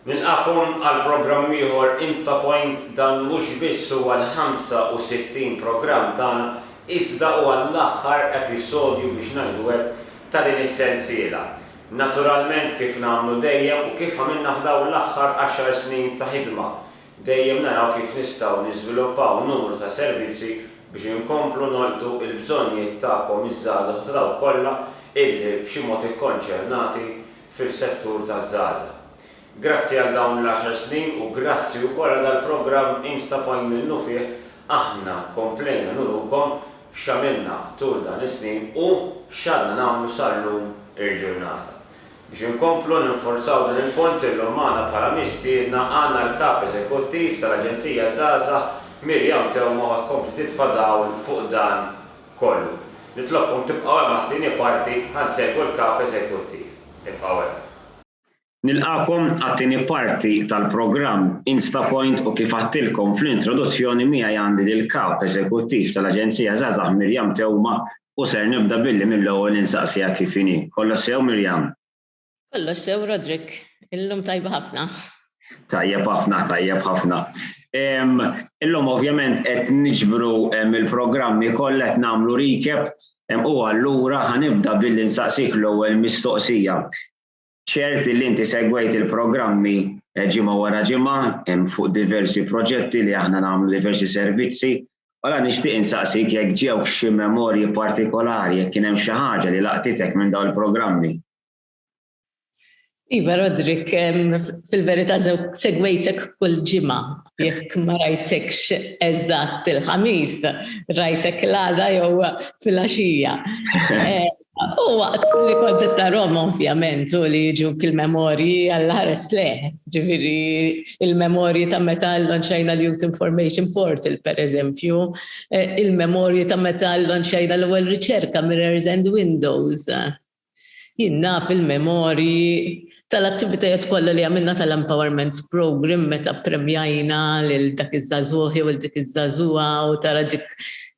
Nilqagħkom għal programm ieħor InstaPoint dan mhux biss huwa l-65 programm tagħna iżda huwa l-aħħar episodju biex ngħidu hekk ta' din is-sensiela. Naturalment kif nagħmlu dejjem u kif għamilna f'dawn l-aħħar għaxar snin ta' ħidma dejjem naraw kif nistgħu niżviluppaw numru ta' servizzi biex inkomplu nolqtu l-bżonnijiet tagħkom iż-żgħażagħ u ta' dawk kollha illi b'xi mod ikkonċernati fil-settur taż-żgħażagħ. Grazzi għal dawn l-għaxar snin u grazzi wkoll għal dal-programm InstaPoint minnufih aħna komplejna nurukom x'għamilna tul dan is-snin u x'għadna nagħmlu sal-lum il-ġurnata. Biex inkomplu ninforzaw dan il-punt illum magħna bħala mistiedna għandna l-Kap Eżekuttiv tal-Aġenzija Żgħażagħ Miriam Theuma u ħa tkompli titfa' dawl fuq dan kollu. Nitlobkom tibqgħu hemm għat-tieni parti ħa nsegwu l-Kap Eżekuttiv. Ibqgħu hemm. Nilqagħkom għat-tieni parti tal-programm InstaPoint u kif għadtilkom fl-introduzzjoni miegħi għandi lill-Kap Eżekuttiv tal-Aġenzija Żgħażagħ Miriam Theuma u ser nibda billi mill-ewwel insaqsiha kif inhi. Kollox sew Miriam? Kollox sew Roderick, illum tajba ħafna. Tajjeb ħafna, tajjeb ħafna. Illum ovvjament qed niġbru il-programmi kollha qed nagħmlu recap u allura ħanibda billi nsaqsik l-ewwel mistoqsija. Ċert li inti segwejt il-programmi eh, ġimgħa wara ġimgħa fuq diversi proġetti li aħna nagħmlu diversi servizzi. Ora nixtieq insaqsik jekk ġewk xi memorji partikolari, jekk kien hemm xi ħaġa li laqtitek minn dawn il-programmi. Iva, Rodrik, fil-verità segwejtek kull ġimgħa. Jekk ma rajtekx eżatt il-ħamis, rajtek l-għada jew fil-għaxija. Eh, u waqt li kont qed tarhom ovvjament u li jiġuk il-memorji għal ħares le. Ġifieri il-memorji ta' meta llonċajna l-Youth Information Portal pereżempju, eh, il-memorji ta' meta llonċajna l-ewwel riċerka Mirrors and Windows. Jien naf il-memorji tal-attivitajiet kollha li għamilna tal-Empowerment Program meta ppremjajna lil dak iż-żagħżugħ jew dik iż-żagħżugħa u tara dik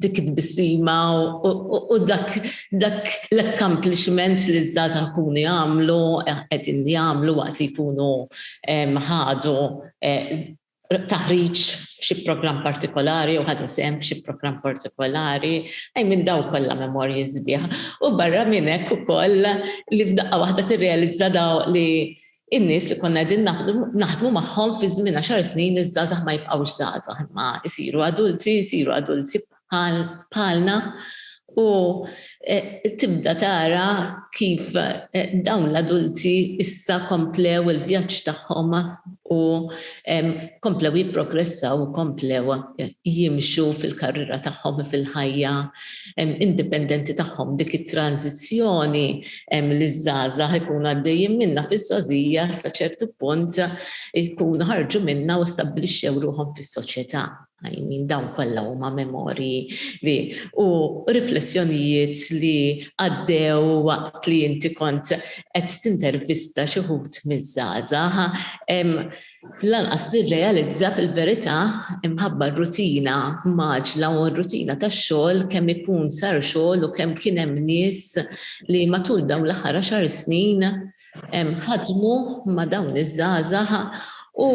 dik it-tbissima u dak dak l-accomplishment li ż-żgħażagħ ikunu jagħmlu qegħdin jagħmlu waqt li jkunu ħadu taħriġ f'xi programm partikolari jew ħadu sehem f'xi programm partikolari, I mean dawn kollha memorji sbieħ. U barra minn hekk ukoll li f'daqqa waħda tirrealizza daw li in-nies li konna qegħdin naħdmu magħhom fi żmien għaxar snin iż-żgħażagħ ma jibqgħux żgħażagħ imma jsiru adulti, jsiru adulti bħalna u eh, tibda tara kif eh, dawn l-adulti issa komplew il-vjaġġ tagħhom u komplew jipprogressaw u komplew eh, jimxu fil-karriera tagħhom fil-ħajja indipendenti tagħhom dik it-tranżizzjoni li żgħażagħ ikunu għaddejjin minnha fiż-żgħożija sa ċertu punt ikunu ħarġu minnha u stabbilixxew ruħhom fis-soċjetà. I mean, dawn kollha huma memorji li u riflessjonijiet li għaddew waqt li inti kont qed tintervista xi wħud miż-żgħażagħ. Lanqas tirrealizza fil-verità imħabba r-rutina mgħaġġla u r-rutina tax-xogħol kemm ikun sar xogħol u kemm kien hemm nies li matul dawn l-aħħar għaxar snin ħadmu ma' dawn iż-żgħażagħ u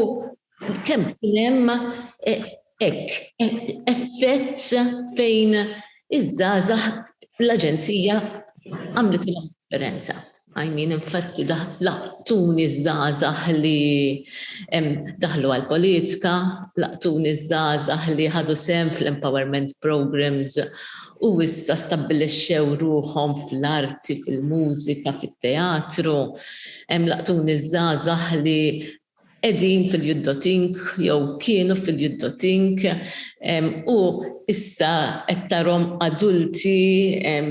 kemm kien hemm e, hekk e, effett fejn iż-żgħażagħ l-aġenzija għamlitilhom differenza. I mean, infatti laqtuni żgħażagħ li daħlu għal-politika, laqtuni żgħażagħ li ħadu sehem fl-empowerment programs u issa stabbilixxew ruħhom fl-arti, fil-mużika, fit-teatru. Laqtuni żgħażagħ li qegħdin fil-Youth.Inc jew kienu fil-Youth.Inc u issa qed tarhom adulti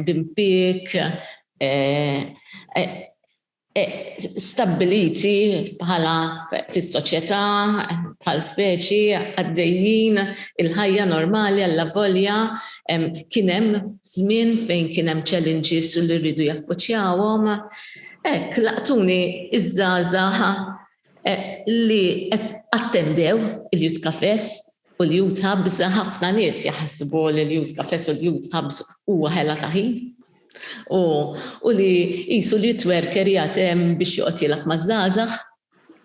b'impjieg eh, eh, eh, stabbiliti bħala fis-soċjetà, bħal speċi għaddejjin il-ħajja normali alla volja kien hemm żmien fejn kien hemm challenges u li rridu jaffaċċjawhom. Hekk laqtuni iż-żgħażagħ eh, li qed attendew il-Youth Cafes u l-Youth Hubs, ħafna nies jaħsbu li l-Youth Cafes u l-Youth Hubs huwa ħela ta' ħin. U, u li jisu l-youth worker jgħat hemm biex joqgħod jilgħab maż-żgħażagħ.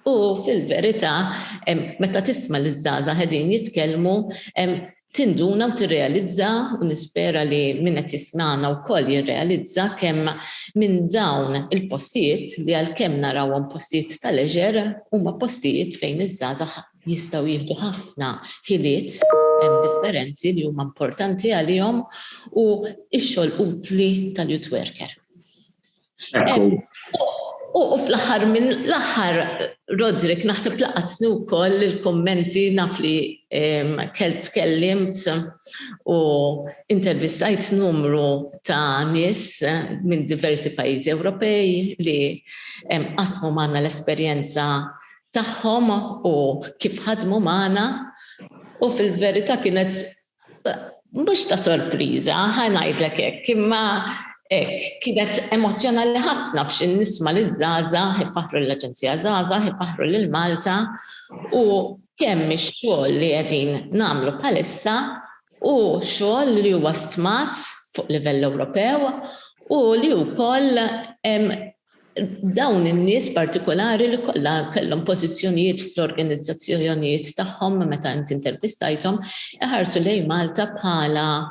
U fil-verità, meta tisma' liż-żgħażagħ qegħdin jitkellmu, tinduna u tirrealizza, u nispera li min qed jismagħna wkoll jirrealizza kemm minn dawn il-postijiet li għalkemm narawhom postijiet ta' leisure huma postijiet fejn iż-żgħażagħ jistgħu jieħdu ħafna ħiliet differenti li huma importanti għalihom u x-xogħol utli tal-youth worker. U fl-aħħar minn l-aħħar, Roderick, naħseb laqatni wkoll il-kummenti naf li kell tkellimt u intervistajt numru ta' nies minn diversi pajjiżi Ewropej li qasmu magħna l-esperjenza tagħhom u kif ħadmu magħna u fil-verità kienet mhux ta' sorpriża, ħa ngħidlek hekk, imma hekk kienet emozzjonali ħafna f'xi nisma' liż-żgħażagħ ifaħħru l-Aġenzija Żgħażagħ, ifaħħru lil Malta u kemm ix-xogħol li qegħdin nagħmlu bħalissa hu xogħol li huwa stmat fuq livell Ewropew u li wkoll dawn in-nies partikolari li kollha kellhom pożizzjonijiet fl-organizzazzjonijiet tagħhom meta inti intervistajthom iħarsu lejn Malta bħala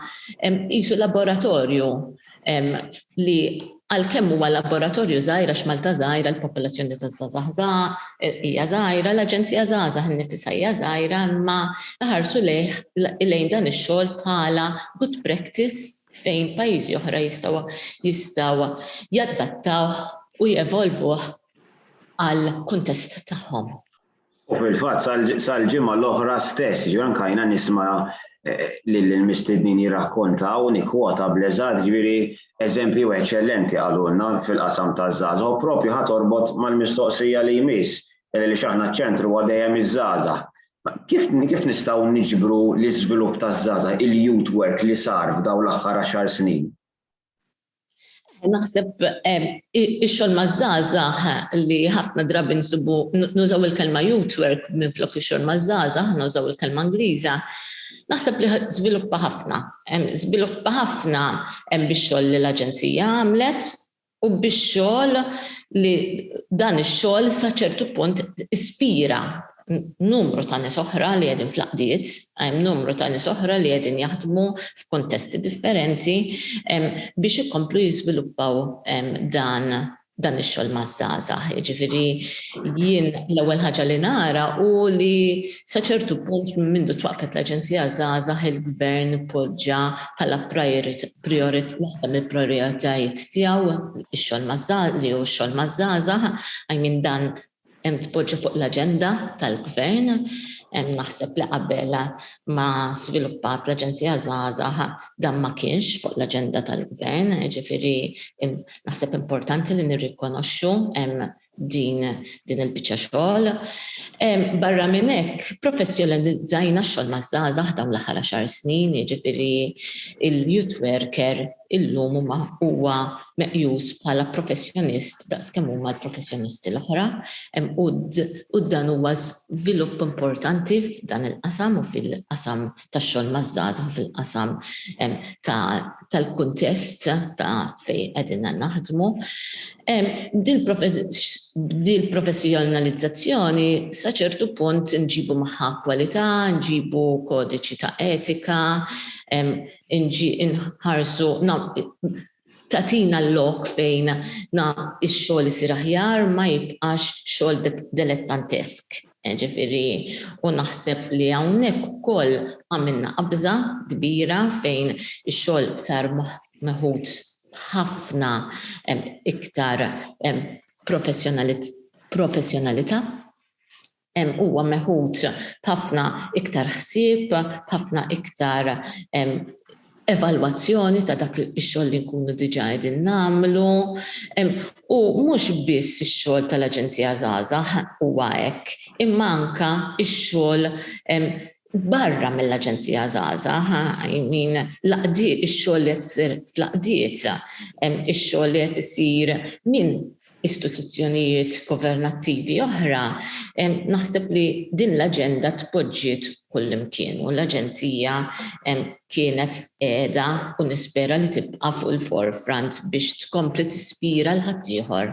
qisu laboratorju li għalkemm huwa laboratorju żgħir għax Malta żgħira, l-popolazzjoni taż-żgħażagħ hija żgħira, l-Aġenzija Żgħażagħ innifisha hija żgħira, imma iħarsu lejn dan ix-xogħol bħala good practice fejn pajjiżi oħra jistgħu jistgħu jadattawh u jevolvuh għall-kuntest tagħhom. U fil-fatt sal-ġimgħa l-oħra stess, ġifieri anke jiena nisma' lil il-mistednin jirrakkontaw, nikkwota bl-eżatt, ġifieri eżempju eċċellenti qalulna fil-qasam taż-żgħażagħ u propju ħa torbot mal-mistoqsija li jmiss, li aħna ċ-ċentru huwa dejjem iż-żgħażagħ. Kif, kif nistgħu niġbru l-iżvilupp taż-żgħażagħ, il-youth work li sar f'dawn l-aħħar 10 snin? Naħseb ix-xogħol maż-żgħażagħ li ħafna drabi nsibu nużaw il-kelma youth work minflok ix-xogħol maż-żgħażagħ, nużaw il-kelma Ingliża. Naħseb li żviluppa ħafna. Żviluppa ħafna bix-xogħol li l-Aġenzija għamlet u bix-xogħol li dan ix-xogħol sa ċertu punt ispira numru ta' nies oħra li qegħdin fl-għaqdiet, hemm numru ta' nies oħra li qegħdin jaħdmu f'kuntesti differenti biex ikomplu jiżviluppaw dan dan ix-xogħol maż-żgħażagħ. Jiġifieri jien l-ewwel ħaġa li nara hu li sa ċertu punt minn mindu twaqqfet l-Aġenzija Żgħażagħ il-Gvern poġġa bħala priorit waħda mill-prijoritajiet tiegħu ix-xogħol maż-żgħażagħ li hu x-xogħol maż-żgħażagħ, I mean dan hemm tpoġġa fuq l-aġenda tal-Gvern. Naħseb li qabel ma żviluppat l-Aġenzija Żgħażagħ dan ma kienx fuq l-aġenda tal-Gvern, jiġifieri naħseb importanti li nirrikonoxxu din din il-biċċa xogħol. Barra minn hekk, professjonalizzajna x-xogħol maż-żgħażagħ dawn l-aħħar 10 snin, jiġifieri il-youth worker illum huma huwa meqjus bħala professjonist daqs kemm huma l-professjonisti l-oħra u dan huwa żvilupp importanti f'dan il-qasam u fil-qasam tax-xogħol maż-żgħażagħ u fil-qasam tal-kuntest ta' fejn qegħdin naħdmu. Dil-professjonalizzazzjoni sa ċertu punt nġibu magħha kwalità, nġibu kodiċi ta' etika, nħarsu tagħtina l-lok fejn ix-xogħol isir aħjar ma jibqax xogħol dilettantesk. Ġifieri, u naħseb li hawnhekk ukoll għamilna qabża kbira fejn ix-xogħol sar meħud b'ħafna iktar professjonalità. Huwa meħud b'ħafna iktar ħsieb, b'ħafna iktar evalwazzjoni ta' dak ix-xogħol li nkunu diġà qegħdin nagħmlu. U mhux biss ix-xogħol tal-Aġenzija Żgħażagħ huwa hekk, imma anke x-xogħol barra mill-Aġenzija Żgħażagħ, I mean l-għaqdiet, ix-xogħol li qed isir fl-għaqdiet, ix-xogħol li qed isir minn istituzzjonijiet governattivi oħra, naħseb li din l-aġenda tpoġġiet kullimkien u l-Aġenzija kienet qiegħda u nispera li tibqa' fuq il-forefront biex tkompli tispira 'l ħaddieħor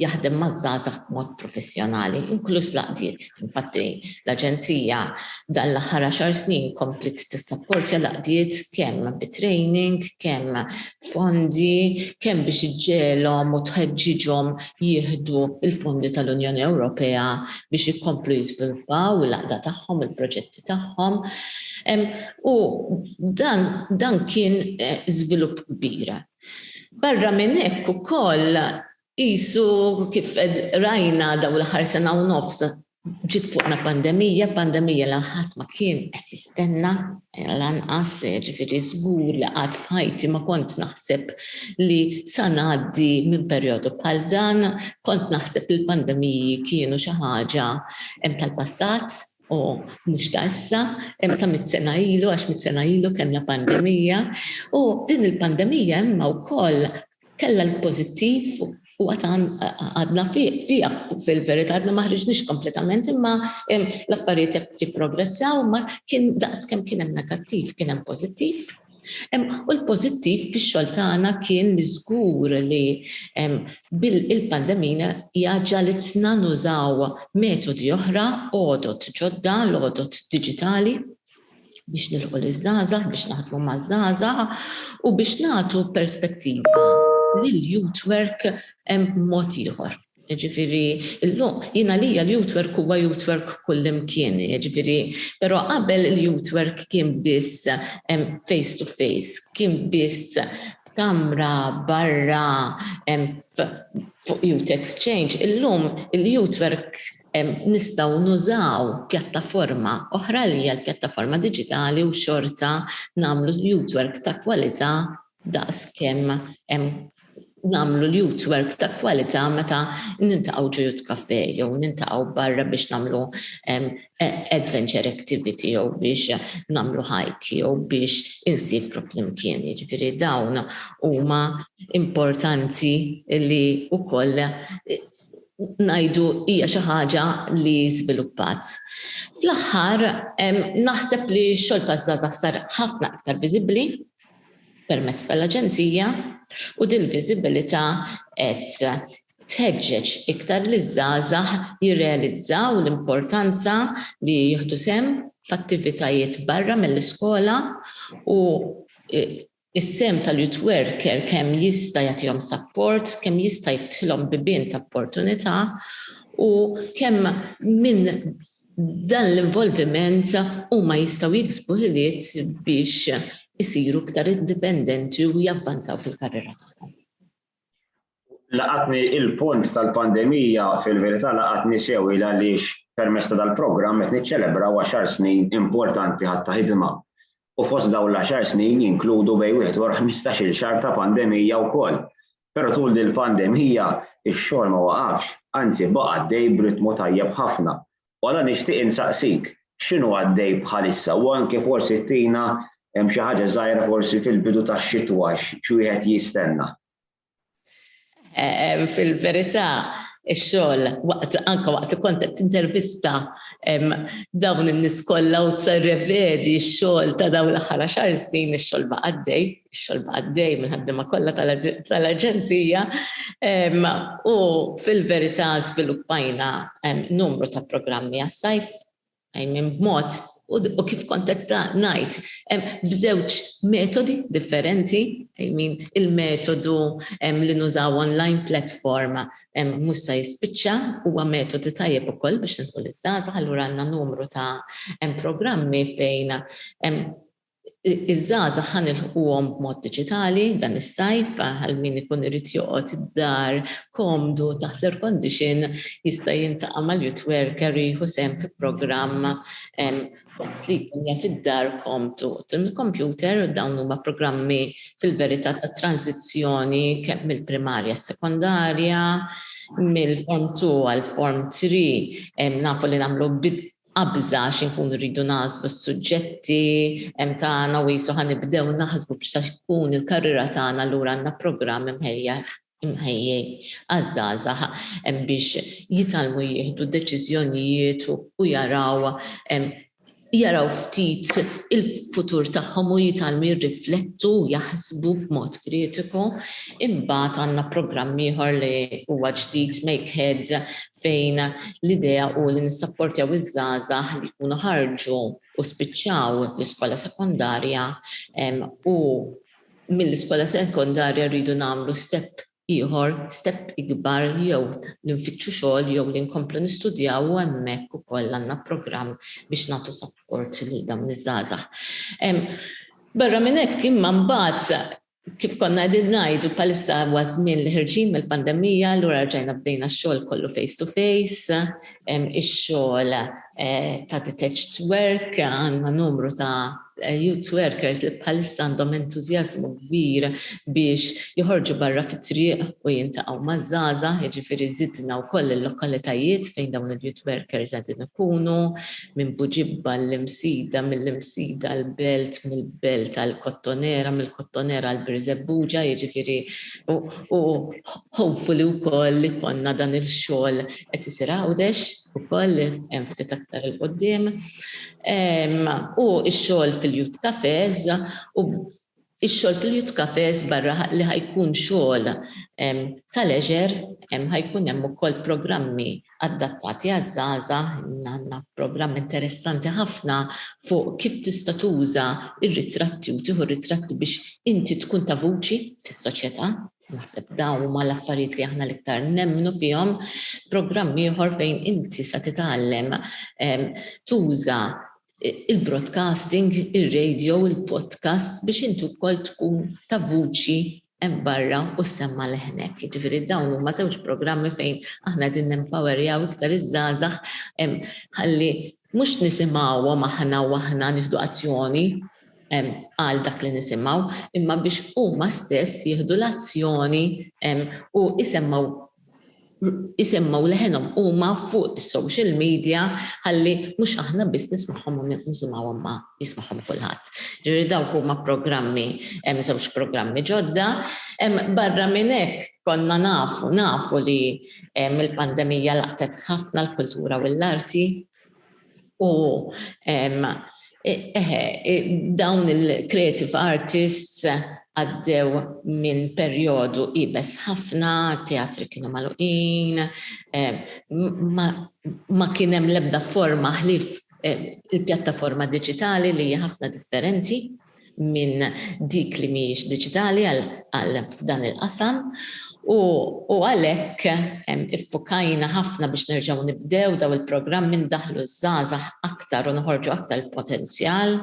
jaħdem maż-żgħażagħ b'mod professjonali, inkluż l-għaqdiet. Infatti, l-Aġenzija dan l-aħħar għaxar snin kompliet tissapportja l-għaqdiet kemm bi training, kemm b'fondi, kemm biex iġġegħelhom u tħeġġiġhom jieħdu l-fondi tal-Unjoni Ewropea biex ikomplu jiżviluppaw l-għaqda tagħhom, il-proġetti tagħhom. U dan, dan kien żvilupp kbir. Barra minn hekk ukoll qisu kif rajna dawn l-aħħar sena u nofs ġiet fuqna pandemija, pandemija li ħadd ma kien qed jistenna lanqas, ġifieri żgur li qatt f'ħajti ma kont naħseb li sa ngħaddi minn perjodu bħal dan, kont naħseb li l-pandemiji kienu xi ħaġa tal-passat u mhux ta' issa, hemm ta' mit sena ilu għax mit sena ilu kellna pandemija u din il-pandemija imma wkoll kellha l-pożittiv u għad għadna fiha fil-verità għadna ma ħriġniex kompletament imma l-affarijiet qed jipprogressaw ma kien daqs kemm kien hemm negattiv kien hemm pożittiv. U l-pożittiv fix-xogħol tagħna kien li żgur li bil-pandemija hija ġagħlitna nużaw metodi oħra, għodod ġodda, l-għodod diġitali biex nilħqu liż-żgħażagħ, biex naħdmu maż-żgħażagħ u biex nagħtu perspettiva lil youth work mod ieħor. Jiġifieri llum jien għalija l-youth work huwa youth work kullimkien, jiġifieri però qabel il-youth work kien biss face to face, kien biss b'kamra barra fuq Youth Exchange. Illum il-youth work nistgħu nużaw pjattaforma oħra li hija l-pjattaforma diġitali u xorta nagħmlu youth work ta' kwalità daqs kemm nagħmlu l-youth work ta' kwalità meta nintaqgħu ġo youth cafe jew nintaqgħu barra biex nagħmlu adventure activity jew biex nagħmlu hike jew biex insifru flimkien. Jiġifieri dawn huma importanti li wkoll ngħidu hija xi ħaġa li żviluppat. Fl-aħħar naħseb li x-xogħol taż-żgħażagħ sar ħafna iktar viżibbli permezz tal-Aġenzija u dil-viżibilità qed tħeġġeġ iktar liż-żgħażagħ jirrealizzaw l-importanza li jieħdu sehem f'attivitajiet barra mill-iskola u s-sehem tal-youth worker kemm jista' jagħtihom sapport, kemm jista' jiftħilhom bibien ta' opportunità u kemm minn dan l-involviment huma jistgħu jiksbu ħiliet biex isiru iktar indipendenti u javvanzaw fil-karriera tagħhom. Laqatni il-punt tal-pandemija fil-verità laqatni sew il għaliex permezz ta' dal-programm qed niċċelebraw għaxar snin importanti ħadd ta' ħidma. U fost dawn l-għaxar snin jinkludu bejn wieħed wara ħmistax-il xahar ta' pandemija wkoll. Però tul dil-pandemija ix-xogħol ma waqafx, anzi baqa' għaddej b'ritmu tajjeb ħafna. U allura nixtieq insaqsik, x'inhu għaddej bħalissa u anke forsi ttina xi ħaġa żgħira forsi fil-bidu tax-xitwa x'wieħed jistenna. Fil-verità, ix-xogħol waqt anke waqt li kont qed tintervista dawn in-nies kollha u tirrevedi x-xogħol ta' dawn l-aħħar għaxar snin ix-xogħol baqa' għaddej, ix-xogħol baqa' għaddej mill-ħaddiema kollha tal-aġenzija u fil-verità żviluppajna numru ta' programmi għas-sajf I mean, b'mod u kif kont qed ngħid, b'żewġ metodi differenti, I mean, il-metodu li nużaw online platform mhux se jispiċċa, huwa metodu tajjeb ukoll biex nilħqu liż-żgħażagħ, allura għandna numru ta' programmi fejn Iż-żgħażagħ ħa nilħquhom b'mod diġitali dan is-sajf għal min ikun irid joqgħod id-dar komdu taħt l-air condition jista' jiltaqa' mal-youth worker u jieħu sehem fi programm waqt li jkun qiegħed id-dar komdu quddiem il-computer u dawn huma programmi fil-verità ta' tranżizzjoni kemm mill-primarja s-sekondarja, mill-form 2 għal form 3 nafu li nagħmlu qabża għax inkunu rridu nagħżlu s-suġġetti hemm tagħna u qisu ħa nibdew naħsbu f'xa tkun il-karriera tagħna allura għandna programm imħejja imħejji għaż-żgħażagħ biex jitgħallmu jieħdu deċiżjonijiet u jaraw jaraw ftit il-futur tagħhom u jitgħallmu jirriflettu u jaħsbu b'mod kritiku. Imbagħad għandna programm ieħor li huwa ġdid Make Head fejn l-idea hu li nissapportjaw iż-żgħażagħ li jkunu ħarġu u spiċċaw l-iskola sekondarja u mill-iskola sekondarja rridu nagħmlu step ieħor, step ikbar jew li nfittxu xogħol jew li nkomplu nistudjaw u hemmhekk ukoll għandna programm biex nagħtu sapport lil dawn iż-żgħażagħ. Barra minn hekk imma mbagħad kif konna qegħdin ngħidu bħalissa huwa żmien li ħirġin mill-pandemija, allura rġajna bdejna x-xogħol kollu face to face, ix-xogħol eh, ta' detached work, għandna numru ta' eh, youth workers li bħalissa għandhom entużjażmu kbir biex joħorġu barra fit-triq u jintaqgħu maż-żgħażagħ, jiġifieri żidna wkoll il-lokalitajiet fejn dawn il-youth workers qegħdin ikunu, minn Buġibba l-Imsida, mill-Imsida l-Belt, mill-Belt għall-Kottonera, mill-Kottonera għal Birżebbuġa, jiġifieri u hopefully wkoll li konna dan il-xogħol qed isir Għawdex ukoll hemm ftit aktar 'il quddiem. U x-xogħol fil-youth cafes u Ix-xogħol fil-youth cafes barra li ħa jkun xogħol ta' leisure, ħa jkun hemm ukoll programmi adattati għaż-żgħażagħ, għandna programm interessanti ħafna fuq kif tista' tuża r-ritratti u tieħu ritratti biex inti tkun ta' vuċi fis-soċjetà. Naħseb dawn huma l-affarijiet li aħna l-iktar nemmnu fihom. Programm ieħor fejn inti sa titgħallem tuża il-broadcasting, ir-radio, il-podcasts biex inti wkoll tkun ta' vuċi hemm barra u ssemma' leħnek. Jiġifieri dawn huma żewġ programmi fejn aħna qegħdin nempowerjaw iktar iż-żgħażagħ ħalli mhux nisimgħuhom aħna u aħna nieħdu azzjoni għal dak li nisimgħu, imma biex huma stess jieħdu l-azzjoni u jsemmgħu isemmgħu leħenhom huma fuq is-social media ħalli mhux aħna biss nismagħhom u nisimgħuhom ma jismagħhom kulħadd. Ġifieri dawk huma programmi, hemm żewġ programmi ġodda. Barra minn hekk konna nafu, nafu li il-pandemija laqtet ħafna l-kultura u l-arti u eħe, dawn il-creative artists għaddew minn perjodu iebes ħafna, teatri kienu magħluqin, ma, ma kien hemm l-ebda forma ħlief il-pjattaforma diġitali li hija ħafna differenti minn dik li mhijiex diġitali għal f'dan il-qasam u għalhekk iffukajna ħafna biex nerġgħu nibdew daw il-programmi ndaħħlu ż-żgħażagħ aktar u noħorġu aktar il-potenzjal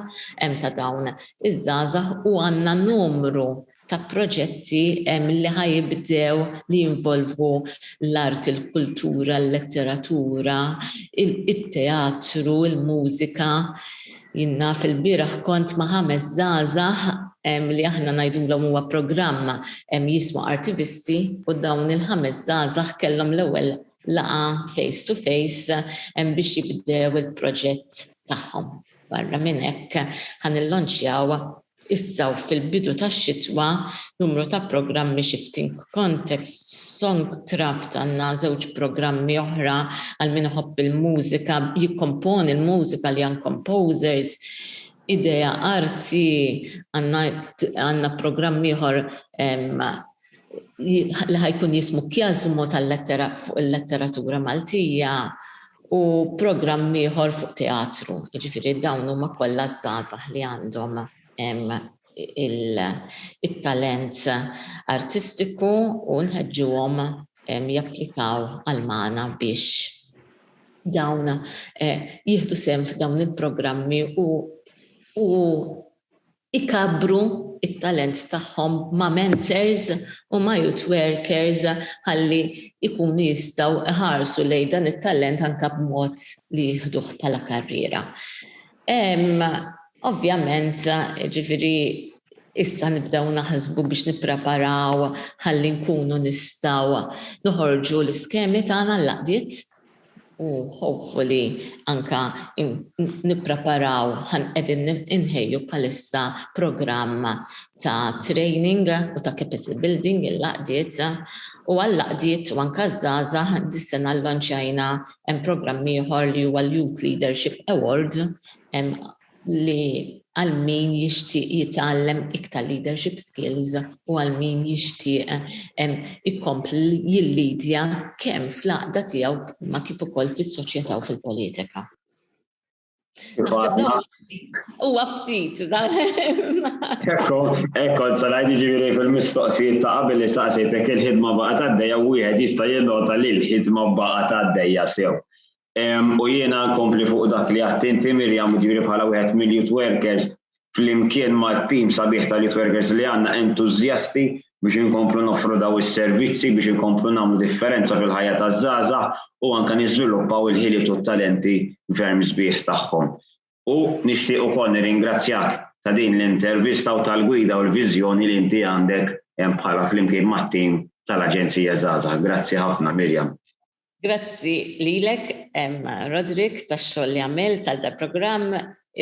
ta' dawn iż-żgħażagħ u għandna numru ta' proġetti li ħa jibdew li jinvolvu l-arti, il-kultura, l-letteratura, it-teatru, il-mużika. Jien naf ilbieraħ kont ma' ħames żgħażagħ li aħna ngħidulhom huwa programm jismu Artivisti u dawn il-ħames żgħażagħ kellhom l-ewwel laqgħa face to face biex jibdew il-proġett tagħhom. Barra minn hekk ħa nillonċjaw Issa u fil-bidu tax-xitwa numru ta' programmi Shifting Context, Songcraft, għandna żewġ programmi oħra għal min iħobb il-mużika, jikkomponi l-mużika li young composers, Idea Arti, għandna programm ieħor li ħajkun jismu Kjażmu tal-lettera fuq il-letteratura Maltija u programm ieħor fuq teatru. Jiġifieri dawn huma kollha żgħażagħ li għandhom it-talent artistiku u nħeġġuhom japplikaw għal magħna biex dawn eh, jieħdu sehem f'dawn il-programmi u u ikabbru t-talent tagħhom ma' mentors u ma' youth workers ħalli jkunu jistgħu iħarsu lejn dan it-talent anke b'mod li jieħduh bħala karriera. Ovvjament, ġifieri issa nibdew naħsbu biex nippreparaw ħalli nkunu nistgħu noħorġu l-iskemi tagħna l-laqdiet. u hopefully anka nippreparaw qegħdin inħejju bħalissa programm ta' training u ta' capacity building il-laqdiet u għall-laqdiet u anka żgħażagħ dis-sena llonċjajna hemm programm ieħor li huwa l-Youth Leadership Award li għal min jixtieq jitgħallem iktar leadership skills u għal min jixtieq ikompli jillidja kemm fl-għaqda tiegħu ma kif ukoll fis-soċjetà u fil-politika. Huwa ftit. Ekko, ekko, salajt ġifieri fil-mistoqsijiet ta' qabel li saqsejtek il-ħidma baqgħet għaddejja u wieħed jista' jinnota li l-ħidma baqgħet għaddejja sew. U jiena nkompli fuq dak li għadt inti Mirjam, ġifieri bħala wieħed mill-youth workers flimkien mal-tim sabiħ tal-youth workers li għandna entużjasti biex inkomplu noffru daw is-servizzi biex inkomplu nagħmlu differenza fil-ħajja taż-żgħażagħ u anke niżviluppaw il-ħiliet u t-talenti ferm sbieħ tagħhom. U nixtieq ukoll nirringrazzjak ta' din l-intervista u tal-gwida u l-viżjoni li inti għandek bħala flimkien mat-tim tal-Aġenzija Żgħażagħ. Grazzi ħafna Mirjam. Grazzi lilek, Roderick, tax-xogħol li għamilt għal dal-programm,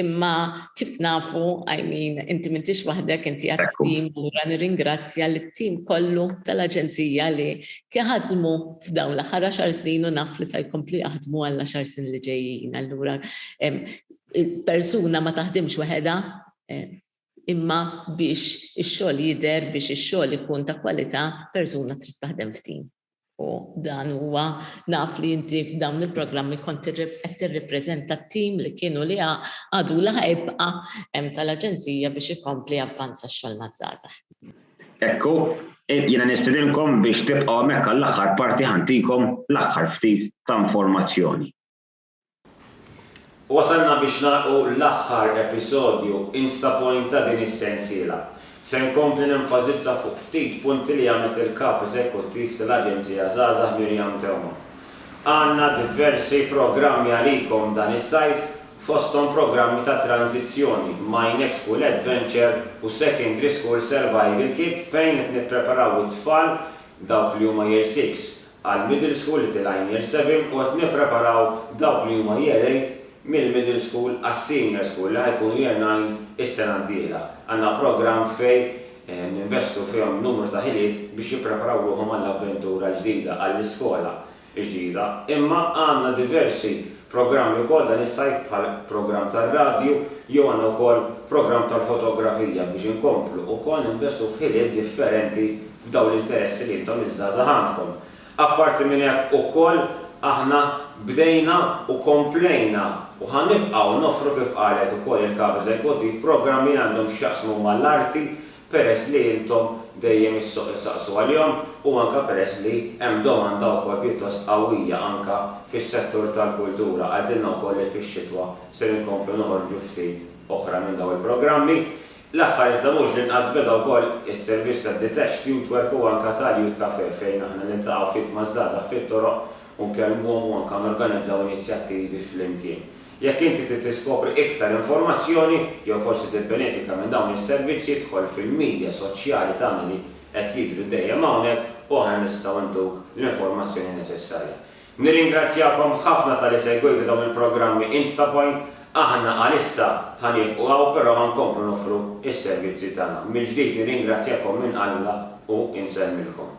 imma kif nafu, I mean, inti m'intix waħdek, inti għad f'tim, allura nirringrazzja lit-tim kollu tal-Aġenzija li ħadmu f'dawn l-aħħar għaxar snin u naf li se jkomplu jaħdmu għall-għaxar snin li ġejjin. Allura persuna ma taħdimx waħedha, imma biex ix-xogħol jidher, biex ix-xogħol ikun ta' kwalità, persuna trid taħdem f'tim. U dan huwa naf li inti f'dawn il-programmi kont qed tirrippreżenta t-tim li kienu li għadu li ħajbqa' hemm tal-aġenzija biex ikompli javvanza x-xogħol maż-żgħażagħ. Ekku, jiena nistedinkom biex tibqgħu hemmhekk għall-aħħar parti ħa ntikom l-aħħar ftit ta' informazzjoni. Wasalna biex nagħlqu l-aħħar episodju Instapoint ta' din is-sensiela. Se nkompli nenfasizza fuq ftit punti li għamlet il-Kap Eżekuttiv tal-Aġenzija Żgħażagħ Miriam Theuma. Għandna diversi programmi għalikom dan is-sajf fosthom programmi ta' tranżizzjoni, My Next School Adventure u Secondary School Survival Kit fejn qed nippreparaw it-tfal dawk li huma Year 6 għal Middle School li tilgħin Year 7 u qed nippreparaw dawk li huma Year 8 mill-Middle School għas-Senior School li ħa jkunu Year 9 is-sena d-dieħla. Għandna programm fejn ninvestu fihom numru ta' ħiliet biex jippreparaw ruħhom għall-avventura l-ġdida, għall-iskola l-ġdida. Imma għandna diversi programmi wkoll dan is-sajf bħal programm tar-radju jew għandna wkoll programm tal-fotografija biex inkomplu wkoll ninvestu f'ħiliet differenti f'dawn l-interessi li intom iż-żgħażagħ għandkom. Apparti minn hekk ukoll aħna bdejna u komplejna u ħa nibqgħu noffru kif qalet ukoll il-Kap Eżekuttiv programmi li għandhom x'jaqsmu mal-arti peress li intom dejjem issaqsu għalihom u anke peress li hemm domanda wkoll pjuttost qawwija anke fis-settur tal-kultura. Qaltilna wkoll li fix-xitwa ser inkomplu noħorġu ftit oħra minn dawn il-programmi. L-aħħar iżda mhux l-inqas beda wkoll is-servizz tad-Detached Youth Work u anke tal-Youth Café fejn aħna niltaqgħu ftit maż-żgħażagħ fit-toroq u nkellmuhom u anke norganizzaw inizjattivi flimkien. Jekk inti trid tiskopri iktar informazzjoni jew forsi tibbenefika minn dawn is-servizzi idħol fil-media soċjali tagħna li qed jidhru dejjem hawnhekk u aħna nistgħu ntuk l-informazzjoni neċessarja. Nirringrazzjakom ħafna talli segwejtu dawn il-programmi Instapoint. Aħna għalissa ħa niefqu hawn però ħa nkomplu noffru s-servizzi tagħna. Mill-ġdid nirringrazzjakom minn qalbna u insellmilkom.